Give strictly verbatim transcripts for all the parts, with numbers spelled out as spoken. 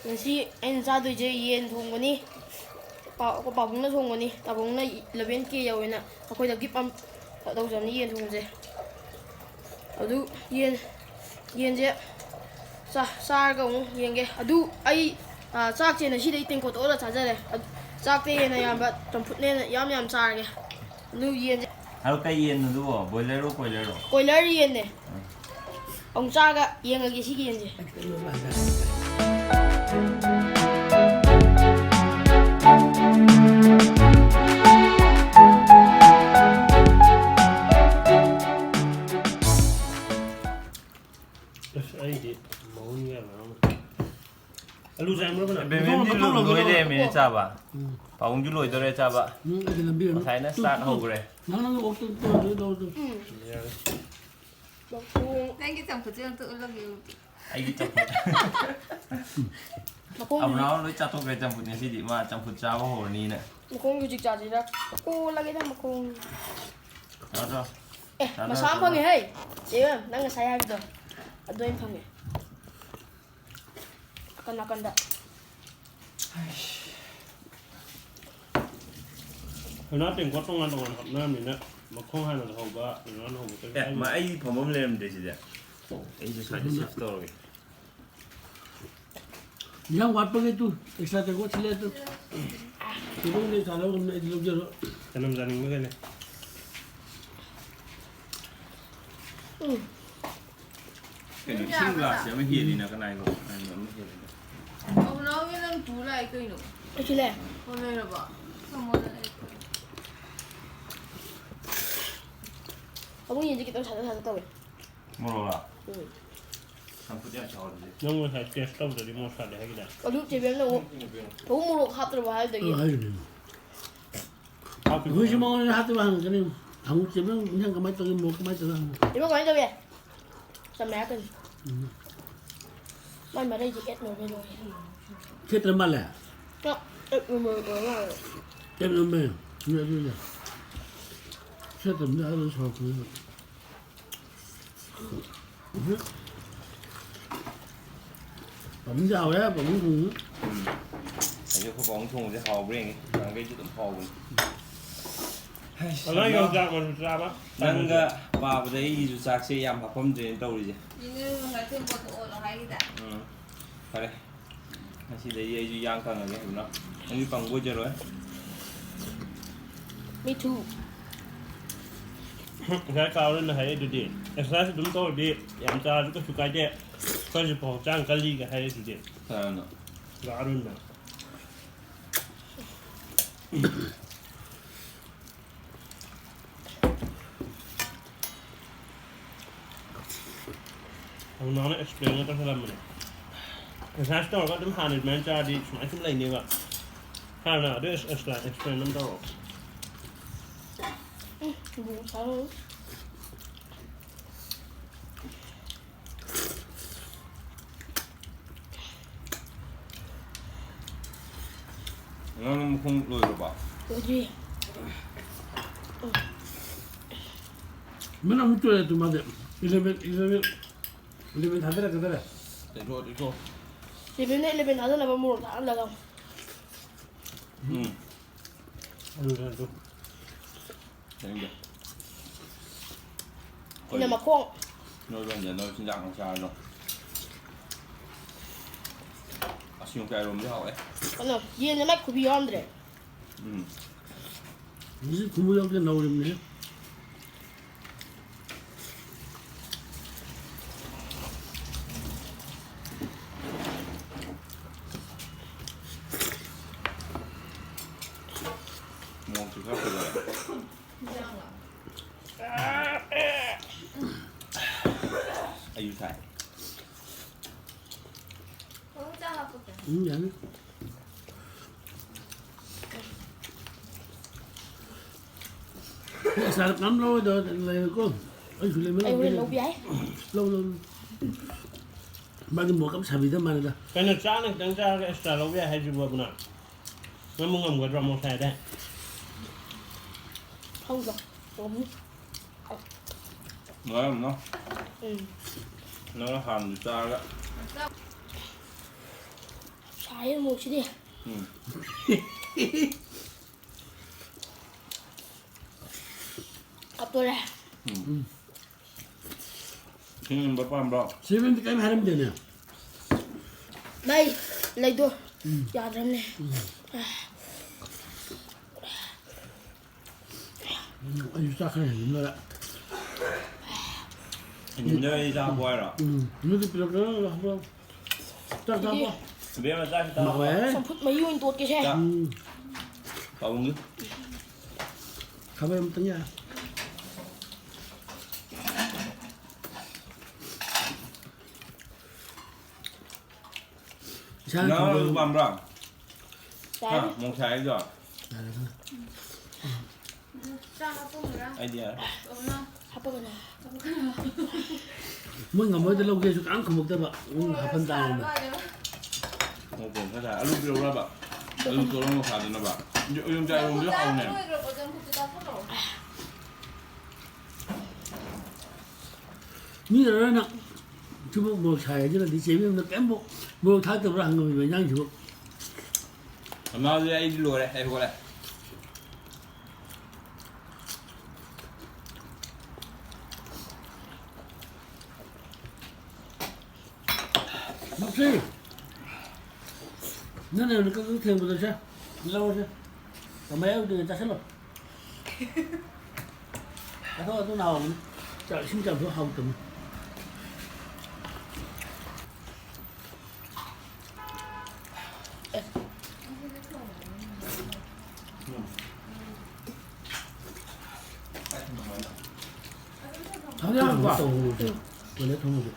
ꯉꯁꯤ ꯑꯩꯅ ꯆꯥꯗꯣꯏꯁꯦ ꯌꯦꯟ ꯊꯣꯡꯕꯅꯤ꯫ ꯄꯥ-, ꯑꯩꯈꯣꯏ ꯄꯥꯕꯨꯡꯅ ꯊꯣꯡꯕꯅꯤ꯫ ꯄꯥꯕꯨꯡꯅ eleven K ꯌꯧꯋꯦꯅ ꯑꯩꯈꯣꯏꯗ gift ꯑꯃ ꯇꯧꯖꯕꯅꯤ ꯌꯦꯟ ꯊꯣꯡꯕꯁꯦ꯫ ꯑꯗꯨ ꯌꯦꯟ, ꯌꯦꯟꯁꯦ ꯆꯥ-, ꯆꯥꯔꯒ ꯑꯃꯨꯛ ꯌꯦꯡꯒꯦ꯫ ꯑꯗꯨ ꯑꯩ, ꯑ, ꯆꯥꯛꯁꯦ ꯉꯁꯤꯗꯤ ꯑꯩ ꯇꯦꯡꯀꯣꯠꯇ ꯑꯣꯜꯂ ꯆꯥꯖꯔꯦ꯫ ꯑꯗꯨ ꯆꯥꯛꯇꯤ ꯍꯦꯟꯅ ꯌꯥꯝꯕ, ꯆꯝꯐꯨꯠꯅ ꯍꯦꯟꯅ ꯌꯥꯝ ꯌꯥꯝ ꯆꯥꯔꯒꯦ꯫ ꯑꯗꯨ ꯌꯦꯟꯁꯦ ꯑꯗꯣ ꯀꯩ ꯌꯦꯟꯅꯣ ꯑꯗꯨꯕꯣ? ꯕꯣꯏꯂꯔꯔꯣ, ꯀꯣꯏꯂꯔꯔꯣ? ꯀꯣꯏꯂꯔ ꯌꯦꯟꯅꯦ꯫ ꯑꯃꯨꯛ ꯆꯥꯔꯒ ꯌꯦꯡꯉꯒꯦ ꯁꯤꯒꯤ ꯌꯦꯟꯁꯦ꯫ ꯑꯁ, ꯑꯩꯗꯤ ꯃꯎꯟ ꯌꯥꯝ ꯌꯥꯎꯔꯝꯃꯦ꯫ ꯑꯂꯨ ꯆꯥꯏ ꯃꯔꯨꯞ ꯍꯟꯅ꯫ ꯕꯦꯕꯦꯟꯗꯤ ꯃꯊꯪ ꯂꯣꯏ ꯂꯧꯒꯦꯔꯣ? ꯂꯩꯔꯝꯃꯦꯅꯦ ꯆꯥꯕ꯫ ꯎꯝ꯫ ꯄꯥꯕꯨꯡꯁꯨ ꯂꯣꯏꯗꯧꯔꯦ ꯆꯥꯕ꯫ ꯎꯝ, ꯑꯩꯒꯤ ꯂꯝꯕꯤꯗ ꯉꯁꯥꯏꯅ ꯇꯨ, start ꯇꯨ, ꯇꯨ꯫ ꯍꯧꯈ꯭ꯔꯦ꯫ ꯅꯪ, ꯅꯪ ꯑꯣꯛꯇꯨ ꯇꯨ, ꯇꯨ, ꯇꯨ, ꯇꯨ꯫ ꯎꯝ꯫ ꯌꯥꯔꯦ꯫ ꯅꯪꯒꯤ ꯆꯝꯐꯨꯠꯁꯦ ꯑꯝꯇ ꯎꯠꯂꯒꯦ꯫ ꯑꯩꯒꯤ ꯆꯝꯐꯨꯠ꯫ ꯃꯈꯣꯡ ꯑꯕ꯭ꯔꯥꯍꯝ ꯂꯣꯏ ꯆꯥꯊꯣꯛꯈ꯭ꯔꯦ ꯆꯝꯐꯨꯠ ꯉꯁꯤꯗꯤ꯫ ꯃꯥ ꯆꯝꯐꯨꯠ ꯆꯥꯕ ꯍꯧꯔꯅꯤꯅ꯫ ꯃꯈꯣꯡ ꯍꯧꯖꯤꯛ ꯆꯥꯁꯤꯔ? ꯀꯣꯜꯂꯒꯦꯗ ꯃꯈꯣꯡ꯫ ꯆꯥꯗ꯭ꯔꯣ? ꯑꯦ, ꯆꯥꯗ꯭ꯔꯣ, ꯃꯁꯥ ꯑꯃ ꯆꯥꯗ꯭ꯔꯣ? ꯐꯪꯉꯦ ꯍꯩ꯫ ꯆꯦ ꯏꯕꯦꯝ, ꯅꯪ ꯉꯁꯥꯏ ꯍꯥꯏꯕꯗꯣ ꯑꯗꯨ ꯑꯩꯅ ꯐꯪꯉꯦ꯫ ꯅꯥꯀꯟ ꯅꯥꯀꯟꯗ꯫ ꯀꯩꯅꯣ ꯇꯦꯡꯀꯣꯠ ꯇꯣꯉꯥꯟ ꯇꯣꯉꯥꯟ ꯍꯥꯞꯅꯔꯝꯅꯤꯅ ꯃꯈꯣꯡ ꯍꯥꯟꯅ ꯍꯧꯕ, ꯀꯩꯅꯣ ꯍꯥꯟꯅ ꯍꯧꯕ ꯀꯩ ꯑꯦ, ꯀꯥꯏꯗꯦ꯫ ꯃꯥ ꯑꯩ ꯐꯝꯐꯝ ꯂꯩꯔꯝꯗ꯭ꯔꯦ ꯁꯤꯗ꯫ ꯑꯩꯁꯦ ꯁ꯭ꯋꯥꯏꯗ shift ꯇꯧꯔꯒꯦ꯫ ꯏꯟꯖꯥꯡ ꯋꯥꯠꯄꯈꯩꯗꯨ extra ꯇꯦꯡꯀꯣꯠ ꯁꯤꯜꯂꯦ ꯑꯗꯨ꯫ ꯏꯕꯨꯡꯗꯤ ꯆꯥꯅꯕ ꯉꯝꯅ ꯑꯩꯗꯤ ꯂꯧꯖꯔꯣ꯫ ꯆꯅꯝ ꯆꯥꯅꯤꯡꯕꯈꯩꯅꯦ꯫ ꯎꯝ꯫ ꯀꯩꯅꯣ, ꯏꯁꯤꯡ glass ꯁꯦ ꯑꯃ ꯍꯦꯜꯂꯤꯅ, ꯀꯅꯥꯏꯅꯣ? ꯀꯅꯥꯏꯅꯣ ꯑꯃ ꯍꯦꯜꯂꯤꯅ? ꯑꯕꯨꯅꯥꯎꯒꯤ ꯅꯪ ꯄꯨ ꯂꯥꯛꯑꯦ ꯀꯩꯅꯣ? ꯑꯩꯁꯨ ꯂꯩ꯫ ꯍꯣꯠꯅꯔꯕ? ꯊꯝꯃꯣ, ꯅꯪ ꯑꯩ ꯄꯨꯔꯦ꯫ ꯑꯕꯨꯡ ꯌꯦꯟꯁꯦ ꯈꯤꯇꯪ ꯁꯥꯇꯛ ꯁꯥꯇꯛ ꯇꯧꯋꯦ꯫ ꯃꯣꯔꯣꯛꯂꯣ? ꯎꯝ꯫ ꯆꯝꯐꯨꯠ ꯌꯥꯝ ꯆꯥꯎꯔꯗꯤ꯫ ꯅꯪ ꯉꯁꯥꯏ taste ꯇꯧꯗ꯭ꯔꯗꯤ ꯃꯣꯔꯣꯛ ꯁꯥꯗꯦ ꯍꯥꯏꯈꯤꯗꯥꯏ? ꯑꯗꯨ ꯆꯦꯕꯦꯝꯅ ꯑꯃꯨꯛ, ꯑꯃꯨꯛ ꯃꯣꯔꯣꯛ ꯍꯥꯞꯇ꯭ꯔꯕ ꯍꯥꯏꯗꯨꯗꯒꯤ꯫ ꯑ, ꯍꯥꯏꯔꯤꯅꯦ꯫ ꯍꯥꯞꯈꯤꯕꯅꯦ꯫ ꯑꯩꯈꯣꯏꯁꯨ ꯃꯉꯣꯟꯗ ꯍꯥꯞꯇꯕ ꯍꯪꯉꯛꯀꯅꯤ꯫ ꯑꯃꯨꯛ ꯆꯦꯕꯦꯝ ꯏꯟꯖꯥꯡ ꯀꯃꯥꯏꯅ ꯇꯧꯒꯦ, ꯃꯣꯔꯣꯛ ꯀꯃꯥꯏꯅ ꯇꯧꯒꯦ ꯍꯪꯉꯛꯀꯅꯤ꯫ ꯏꯕꯨꯡ ꯀꯃꯥꯏꯅ ꯇꯧꯒꯦ? ꯆꯝꯃꯦ ꯍꯥꯏꯔꯛꯀꯅꯤ꯫ ꯎꯝ꯫ ꯃꯥꯏ ꯃꯔꯩꯗꯤ ꯑꯦꯠ ꯅꯣꯔꯃꯦꯜ ꯑꯣꯏꯌꯦ꯫ ꯈꯦꯠꯇ꯭ꯔ ꯃꯥꯜꯂꯦ? ꯆꯥꯛ ꯑꯦꯠ ꯅꯣꯔꯃꯦꯜ ꯑꯣꯏ ꯃꯥꯜꯂꯦ꯫ Eight normal. ꯎꯝ, ꯑꯗꯨꯅꯦ꯫ ꯈꯦꯠꯇ꯭ꯔꯕꯅꯤꯅ ꯑꯗꯨ ꯁꯥꯎꯔꯛꯄꯅꯦꯕ꯫ ꯎꯝ꯫ ꯄꯥꯕꯨꯡꯗꯤ ꯍꯥꯎꯋꯦ, ꯄꯥꯕꯨꯡ ꯊꯣꯡꯉꯤ꯫ ꯎꯝ꯫ ꯑꯩꯁꯨ ꯑꯩꯈꯣꯏ ꯄꯥꯕꯨꯡ ꯊꯣꯡꯕꯁꯦ ꯍꯥꯎꯕ꯭ꯔꯥ ꯌꯦꯡꯒꯦ꯫ ꯅꯍꯥꯟꯈꯩꯁꯨ ꯑꯗꯨꯝ ꯍꯥꯎꯕꯅꯤ꯫ ꯑꯗꯣ ꯌꯣꯡꯆꯥꯛ ꯃꯔꯨ ꯆꯥꯕ ꯅꯪꯒ ꯄꯥꯕꯗ ꯑꯩꯒꯤꯁꯨ ꯆꯥꯛꯁꯦ ꯌꯥꯝ ꯍꯥꯞꯄꯝꯗ꯭ꯔꯦꯅ ꯇꯧꯔꯤꯁꯦ꯫ ꯏꯅꯦ ꯉꯁꯥꯏ ꯊꯦꯡ ꯄꯣꯠꯇꯣ ꯑꯣꯠꯂꯣ ꯍꯥꯏꯈꯤꯗꯥꯏ? ꯎꯝ꯫ ꯐꯔꯦ꯫ ꯉꯁꯤꯗꯩꯗꯤ ꯑꯩꯁꯨ ꯌꯥꯡ ꯀꯪꯉꯒꯦ ꯐꯖꯅ꯫ ꯅꯪꯁꯨ ꯀꯪꯕ ꯑꯣꯏꯖꯔꯣꯏ꯫ Me too. ꯉꯁꯥꯏ ꯀꯥ ꯑꯔꯨꯟꯅ ꯍꯥꯏꯔꯛꯏꯗꯨꯗꯤ, exercise ꯑꯗꯨꯝ ꯇꯧꯔꯗꯤ ꯌꯥꯝ ꯆꯥꯔꯁꯨ ꯀꯩꯁꯨ ꯀꯥꯏꯗꯦ, ꯑꯩꯈꯣꯏꯁꯨ ꯄꯥꯎ ꯍꯛꯆꯥꯡ ꯀꯜꯂꯤꯒ ꯍꯥꯏꯔꯛꯏꯗꯨꯗꯤ꯫ ꯀꯅꯥꯅꯣ? ꯀꯥ ꯑꯔꯨꯟꯅ꯫ ꯍꯧꯅꯥꯅ explain ꯇꯧꯁꯜꯂꯝꯕꯅꯦ꯫ Exercise ꯇꯧꯔꯒ ꯑꯗꯨꯝ ꯍꯥꯟꯅ ꯑꯗꯨꯃꯥꯏꯅ ꯆꯥꯔꯗꯤ ꯁꯨꯃꯥꯏꯅ ꯁꯨꯝ ꯂꯩꯅꯦꯕ꯫ ꯍꯥꯟꯅ ꯑꯗꯨ extra explain ꯑꯃ ꯇꯧꯔꯛꯑꯣ꯫ ꯎꯝ, ꯁꯥꯔꯣ꯫ ꯅꯪ ꯃꯈꯣꯡ ꯂꯣꯏꯈ꯭ꯔꯕꯣ? ꯂꯣꯏꯗ꯭ꯔꯤ꯫ ꯃꯅꯝ ꯑꯃꯨꯛ ꯇꯣꯏꯔꯦ ꯑꯗꯨ ꯃꯥꯗꯤ꯫ Eleven, eleven, eleven ꯊꯥꯗꯔꯛꯀꯗꯔꯦ꯫ ꯂꯩꯊꯣꯛ, ꯂꯩꯊꯣꯛ꯫ Eleven ꯅ eleven ꯊꯥꯗꯅꯕ ꯃꯣꯔꯣꯛ ꯊꯥꯛꯍꯜꯂꯒ꯫ ꯎꯝ꯫ ꯑꯗꯨ, ꯑꯗꯨ꯫ ꯆꯥꯅꯤꯡꯗꯦ꯫ ꯁꯤꯅ ꯃꯈꯣꯡ꯫ ꯅꯣꯏꯕ ꯍꯟꯖꯅꯕ ꯆꯤꯟꯖꯥꯛ ꯅꯪ ꯆꯥꯔꯁꯨ꯫ ꯑꯁ, ꯌꯣꯡꯆꯥꯛ ꯏꯔꯣꯝꯕꯗꯤ ꯍꯥꯎꯋꯦ꯫ ꯀꯩꯅꯣ, ꯌꯦꯟꯁꯦ ꯃꯥꯏ ꯈꯨꯕꯤ ꯌꯥꯎꯔꯝꯗ꯭ꯔꯦ꯫ ꯎꯝ꯫ ꯍꯧꯖꯤꯛ ꯈꯨꯕꯤ ꯌꯥꯎꯗꯦ, ꯅꯧꯔꯤꯕꯅꯦ꯫ ꯃꯣꯔꯣꯛꯁꯨ ꯈꯔ ꯐꯖꯔꯦ꯫ ꯑꯩꯁꯨ ꯁꯥꯏ꯫ ꯎꯝ, ꯌꯥꯅꯤ꯫ ꯑꯦ, ꯁꯥꯔ, ꯀꯅꯥꯝ ꯂꯧꯔꯣꯏꯗꯕ ꯂꯩꯔꯦꯀꯣ? ꯑꯩꯁꯨ ꯂꯩꯕ ꯑꯩ ꯍꯣꯔꯦꯟ ꯂꯧꯒꯦ꯫ ꯂꯧꯕ ꯌꯥꯏ꯫ ꯂꯧ, ꯂꯧ, ꯂꯧ꯫ ꯃꯥꯗꯤ ꯃꯣꯔꯣꯛ ꯌꯥꯝ ꯁꯥꯕꯤꯗ ꯃꯥꯜꯂꯦꯗ꯫ ꯀꯩꯅꯣ, ꯆꯥꯛꯅ ꯈꯤꯇꯪ ꯆꯥꯔꯒ extra ꯂꯧꯕ ꯌꯥꯏ ꯍꯥꯏꯁꯤꯕꯨ ꯑꯗꯨꯅ? ꯅꯪꯕꯨ ꯉꯝꯒꯗ꯭ꯔꯣ, ꯃꯣꯔꯣꯛ ꯁꯥꯏ ꯍꯥꯏꯗꯥꯏ? ꯈꯪꯗꯦ꯫ ꯉꯝꯅꯤ꯫ ꯉꯥꯏꯔꯝꯃꯣ꯫ ꯎꯝ꯫ ꯅꯪ ꯍꯥꯟꯅ ꯆꯥꯔꯒ꯫ ꯑꯩ ꯃꯣꯔꯣꯛꯁꯤꯗꯤ꯫ ꯎꯝ꯫ ꯀꯞꯇꯣꯔꯦ꯫ ꯎꯝ꯫ ꯁꯤꯡꯕ ꯄꯥꯝꯕ꯭ꯔꯣ? ꯁꯤꯃꯦꯟꯗꯤ ꯀꯔꯤꯝ ꯍꯥꯏꯔꯝꯗꯦꯅꯦ꯫ ꯃꯩ ꯂꯩꯗꯣ ꯎꯝ꯫ ꯌꯥꯗ꯭ꯔꯕꯅꯦ꯫ ꯎꯝ꯫ ꯎꯝ, ꯑꯩꯁꯨ ꯆꯥꯛ ꯈꯔ ꯍꯦꯟꯖꯤꯟꯅꯔꯦ꯫ ꯍꯦꯟꯖꯤꯟꯅꯔꯦ, ꯑꯩ ꯆꯥꯛ ꯍꯥꯞꯄꯣ ꯍꯥꯏꯔꯣ? ꯎꯝ, ꯅꯣꯏꯗꯤ ꯄꯤꯔꯛꯀꯦꯔꯣ? ꯍꯥꯞꯄꯣ꯫ ꯆꯥꯛ ꯆꯥꯕ꯫ ꯏꯕꯦꯝꯃ, ꯆꯥꯛ ꯈꯤꯇ ꯍꯥꯞꯄꯣ꯫ ꯃꯥꯋꯦ꯫ ꯆꯝꯐꯨꯠ ꯃꯍꯤ ꯑꯣꯏꯅ ꯇꯣꯠꯀꯦꯁꯦ꯫ ꯆꯥꯛ꯫ ꯎꯝ꯫ ꯄꯥꯕꯨꯡꯒꯤ꯫ ꯈꯥꯕꯩ ꯑꯃꯇꯪ ꯌꯥ꯫ ꯏꯁꯥꯅ ꯅꯪ ꯊꯣꯡꯖꯕ꯫ ꯑꯗꯨ ꯄꯥꯝꯕ꯭ꯔꯥ? ꯍꯥ? ꯌꯥꯔꯦ꯫ ꯃꯣꯔꯣꯛ ꯁꯥꯏ ꯍꯥꯏꯗꯣ? ꯌꯥꯔꯦ, ꯈꯪꯉꯦ꯫ ꯆꯥꯛ ꯍꯥꯞꯄꯝꯃꯨꯔꯥ? ꯑꯩꯗꯤ ꯌꯥꯔꯦ꯫ ꯍꯥꯞꯄꯒꯅꯦ꯫ ꯃꯣꯏ ꯉꯝꯃꯣꯏꯗ ꯂꯧꯒꯦꯁꯨ ꯀꯅꯥꯝ ꯈꯨꯝꯃꯛꯇꯕ꯫ ꯎꯝ, ꯍꯥꯞꯐꯟ ꯇꯥꯕꯅꯦ꯫ ꯃꯣꯔꯣꯛ ꯈꯔ ꯁꯥꯏ꯫ ꯑꯂꯨ ꯄꯤꯔꯛꯎꯔꯕ? ꯑꯂꯨ ꯇꯣꯠꯂꯒ ꯃꯣꯔꯣꯛ ꯁꯥꯗꯅꯕ꯫ ꯌꯣ-, ꯌꯣꯡꯆꯥꯛ ꯏꯔꯣꯝꯕꯁꯨ ꯍꯥꯎꯕꯅꯦ꯫ ꯂꯣꯏꯈ꯭ꯔꯕꯣ? ꯆꯝꯐꯨꯠꯇꯨ ꯆꯥꯊꯣꯛꯈ꯭ꯔꯣ꯫ ꯃꯤꯅ ꯂꯣꯏꯅ ꯁꯤꯕꯨ ꯃꯣꯔꯣꯛ ꯁꯥꯏ ꯍꯥꯏꯖꯤꯜꯂꯗꯤ ꯆꯦ ꯏꯕꯦꯝꯅ ꯀꯩꯝꯕꯨ ꯃꯣꯔꯣꯛ ꯊꯥꯛꯇꯕ꯭ꯔꯥ ꯍꯪꯉꯝꯃꯤꯕ ꯏꯟꯖꯥꯡꯁꯤꯕꯨ꯫ ꯃꯃꯥꯗꯤ ꯑꯩꯗꯤ ꯂꯣꯏꯔꯦ, ꯑꯩ ꯍꯧꯒꯠꯂꯦ꯫ ꯃꯛꯁꯤ! ꯅꯪꯅ ꯅꯀꯛꯇ ꯊꯦꯡꯕꯗꯣ ꯁꯦ, ꯂꯧꯔꯁꯦ꯫ ꯀꯃꯥꯏ ꯌꯥꯎꯗꯣꯏꯅꯣ? ꯆꯥꯁꯤꯜꯂꯣ꯫ ꯆꯥꯊꯣꯛ, ꯑꯗꯨꯅ ꯍꯥꯎꯕꯅꯤ꯫ ꯆꯥꯛ ꯏꯁꯤꯡ ꯆꯥꯕꯁꯨ ꯍꯥꯎꯇꯕꯅꯤ꯫ ꯊꯥꯎ ꯌꯥꯝ ꯇꯧꯔꯁꯦ꯫ ꯀꯣꯏꯂꯔ ꯊꯣꯡꯕꯁꯦ꯫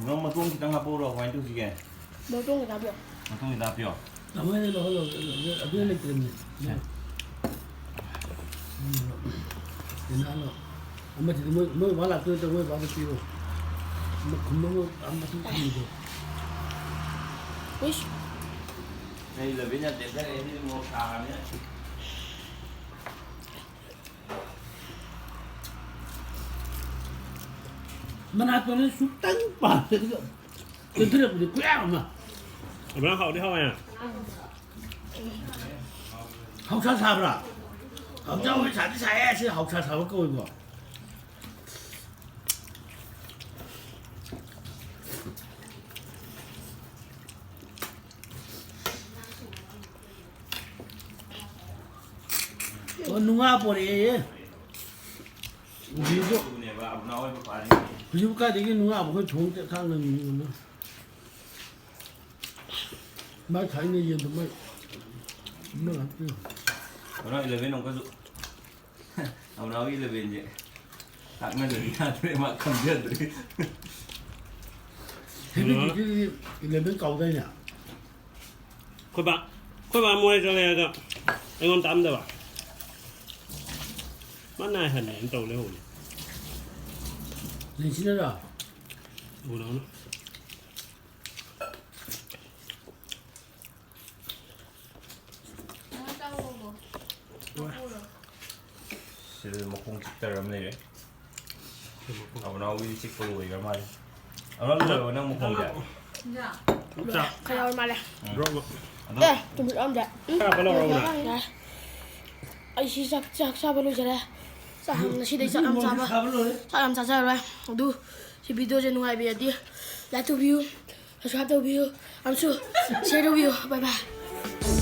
ꯅꯪ ꯃꯇꯣꯡ ꯈꯤꯇꯪ ꯍꯥꯞꯄꯛꯎꯔꯣ? ꯀꯃꯥꯏꯅ ꯇꯧꯁꯤꯒꯦ? ꯃꯇꯣꯡ ꯈꯤꯇꯪ ꯍꯥꯞꯄꯤꯌꯣ꯫ ꯃꯇꯣꯡ ꯈꯤꯇꯪ ꯍꯥꯞꯄꯤꯌꯣ꯫ ꯇꯥꯃꯣ ꯍꯣꯏꯗ ꯂꯧꯍꯜꯂꯣ꯫ ꯑꯗꯨ, ꯑꯗꯨꯗ ꯂꯩꯇ꯭ꯔꯦꯅꯦ꯫ ꯎꯝ꯫ ꯀꯩꯅꯣ ꯍꯥꯏꯂꯣ꯫ ꯑꯃꯁꯤꯗꯤ ꯃꯣꯏ, ꯃꯣꯏ ꯕꯕꯥ ꯂꯥꯛꯇꯣꯏ ꯅꯠꯇ꯭ꯔꯣ? ꯃꯣꯏ ꯕꯕꯥꯗ ꯄꯤꯔꯣ꯫ ꯑꯃ ꯈꯨꯝꯕ ꯑꯃ, ꯑꯃ ꯃꯇꯨꯡ ꯈꯨꯝꯕꯗꯣ꯫ ꯎꯏꯁ꯫ ꯑꯩ ꯂꯣꯏꯕꯤꯅ ꯇꯦꯟꯊꯔꯛꯑꯦ, ꯁꯤꯗꯤ ꯃꯣꯔꯣꯛ ꯁꯥꯔꯕꯅꯤꯅ꯫ ꯃꯅꯥꯇꯣꯟꯁꯦ ꯁꯨꯛꯇꯪ ꯄꯥꯟꯕꯗꯨꯗ ꯆꯦꯟꯊꯔꯛꯄꯗꯤ ꯈꯨꯌꯥꯝ ꯑꯃ꯫ ꯑꯃꯅ ꯍꯥꯎꯗꯤ ꯍꯥꯎꯋꯦ꯫ ꯍꯥꯎꯁꯥ ꯁꯥꯕ꯭ꯔꯥ? ꯍꯥꯎꯁꯥ ꯍꯣꯏ ꯁꯥꯗꯤ ꯁꯥꯏꯌꯦ, ꯁꯤ ꯍꯥꯎꯁꯥ ꯁꯥꯕ ꯀꯧꯏꯀꯣ꯫ ꯑꯣ, ꯅꯨꯡꯉꯥ ꯄꯣꯔꯛꯑꯦꯌꯦ꯫ ꯍꯧꯖꯤꯛꯄꯨ, ꯍꯧꯖꯤꯛꯄꯨ ꯀꯥꯏꯗꯒꯤ ꯅꯨꯡꯉꯥꯕ ꯑꯩꯈꯣꯏ ꯊꯣꯡ ꯆꯠ ꯈꯥꯡꯅ ꯃꯤꯉꯣꯟꯗ꯫ ꯃꯥꯏ ꯈꯥꯏꯅ ꯌꯦꯟꯗꯣ ꯃꯥꯏ ꯑꯃ ꯉꯥꯛꯇ꯫ ꯀꯩꯅꯣ, ꯏꯂꯦꯚꯦꯟ ꯑꯃꯨꯛꯀꯁꯨ꯫ ꯑꯃꯅꯥꯎꯒꯤ ꯏꯂꯦꯚꯦꯟꯁꯦ ꯇꯥꯛꯅꯗ꯭ꯔꯗꯤ ꯌꯥꯗ꯭ꯔꯦ, ꯃꯥ ꯈꯪꯖꯗ꯭ꯔꯦ꯫ ꯍꯦꯕꯤ ꯗ꯭ꯌꯨꯇꯤꯗꯤ ꯏꯂꯦꯚꯦꯟ ꯀꯥꯎꯗꯥꯏꯅꯦ? ꯑꯩꯈꯣꯏ ꯕꯥ, ꯑꯩꯈꯣꯏ ꯕꯥ ꯃꯣꯔꯦ ꯆꯠꯂꯦ ꯍꯥꯏꯗ ꯑꯩꯉꯣꯟꯗ ꯇꯥꯛꯑꯝꯗꯕ꯫ ꯃꯥ ꯅꯥꯏ ꯍꯜꯂꯦꯅ ꯇꯧ ꯂꯩꯍꯧꯕꯅꯦ꯫ ꯂꯦꯟꯁꯤꯟꯅꯔꯣ? ꯎꯅꯧꯅ꯫ ꯁꯤꯗ ꯃꯈꯣꯡ ꯆꯤꯛꯇꯔ ꯑꯃ ꯂꯩꯔꯦ꯫ ꯑꯕꯨꯅꯥꯎꯒꯤꯗꯤ ꯆꯤꯛꯄ ꯂꯣꯏꯈ꯭ꯔ ꯃꯥꯜꯂꯦ꯫ ꯑꯕꯨꯅꯥꯎ ꯂꯣꯏꯔꯕ ꯅꯪ ꯃꯈꯣꯡꯁꯦ? ꯆꯥꯛ꯫ ꯈꯔ ꯌꯥꯎꯔ ꯃꯥꯜꯂꯦ꯫ ꯎꯝ꯫ Bro, bro. ꯑꯦ, ꯇꯨꯝꯕꯤꯔꯛꯑꯝꯗꯦ꯫ ꯎꯝ꯫ ꯈꯔ ꯍꯥꯞꯄ ꯂꯧꯔꯛꯎꯅ꯫ ꯌꯥꯔꯦ꯫ ꯑꯩ ꯁꯤ ꯆꯥꯛ, ꯆꯥꯛ ꯆꯥꯕ ꯂꯣꯏꯖꯔꯦ꯫ ꯆꯥꯛ ꯉꯁꯤꯗꯩ ꯆꯥꯛ ꯌꯥꯝ ꯆꯥꯕ, ꯆꯥꯛ ꯌꯥꯝ ꯆꯥꯖꯔꯔꯣꯏ꯫ ꯑꯗꯨ ꯁꯤ ꯚꯤꯗꯤꯑꯣꯁꯦ ꯅꯨꯡꯉꯥꯏꯕꯤꯔꯗꯤ like ꯇꯧꯕꯤꯌꯨ, subscribe ꯇꯧꯕꯤꯌꯨ, ꯑꯃꯁꯨ share ꯇꯧꯕꯤꯌꯨ꯫ Bye bye꯫